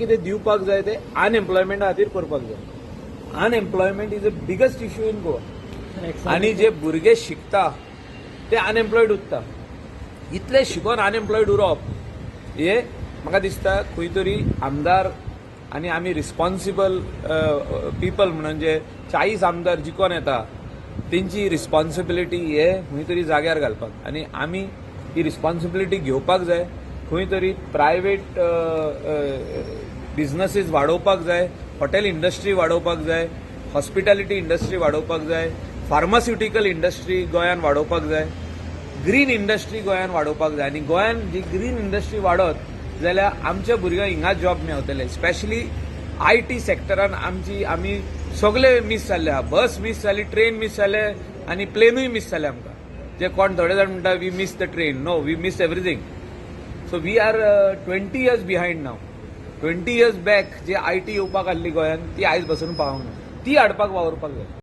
कितें दिवपाक जाय तें अनएम्प्लॉयमेंटा खातीर करपाक जाय. Unemployment is a biggest issue in Goa आनी जे भुरगे शिकता ते अनएम्प्लॉयड उरता. इतले शिकोन अनएम्प्लॉयड उरप हे म्हाका दिसता खंय तरी आमदार आनी आमी रिस्पॉन्सिबल पिपल म्हणून जे 40 आमदार जिखोन येता, तेंची रिस्पॉन्सिबिलिटी हे खंय तरी जाग्यार घालपाक आनी आमी ही रिस्पॉन्सिबिलिटी घेवपाक जाय. खंय तरी प्रायवेट बिझनसीस वाडोवपाक जाय, हॉटेल इंडस्ट्री वाडोवपाक जाय, हॉस्पिटॅलिटी इंडस्ट्री वाडोवपाक जाय, फार्मास्युटिकल इंडस्ट्री गोंयान वाडोवपाक जाय, ग्रीन इंडस्ट्री गोंयान वाडोवपाक जाय. आनी गोंयान जी ग्रीन इंडस्ट्री वाडत जाल्यार आमच्या भुरग्यांक हिंगा जॉब मेवतले. स्पेशली IT सेक्टरान आमची आमी सगळे मीस जाल्ले आहा. बस मीस जाली, ट्रेन मीस जाले आनी प्लेनूय मीस जाले आमकां. जे कोण थोडे जाण म्हणटा, "We miss the train." No, we miss everything. So we are 20 years behind now. 20 years back J IT येवपाक आहली गोंयान, ती आयज पासून पावंक ना. ती हाडपाक वावुरपाक जाय.